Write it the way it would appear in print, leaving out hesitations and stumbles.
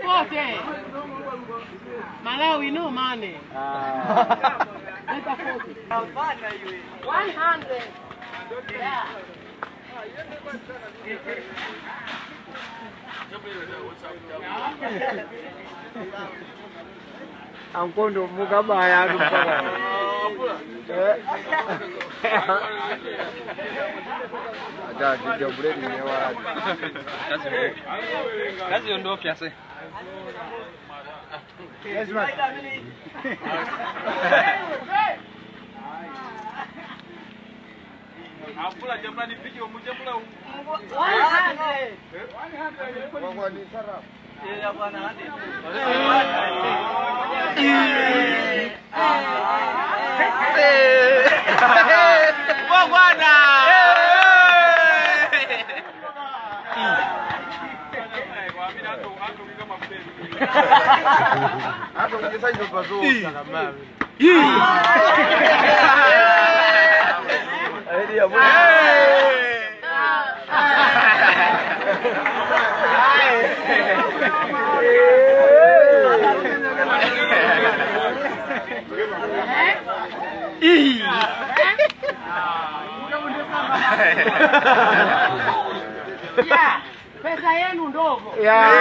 40. Malawi no money. Leta 40. 100. Yeah. Ankondo mukabaya mpaka. Acha kijabure ni wa. Kazi ondoke ase. Lazima. Apula jamani video mujamula. 100. 100. Ni sarafu. Yeah, bwana. Bwana. Hapo ungesaidia pazoa kama. Yeah. Pesa yenu ndogo. Yeah.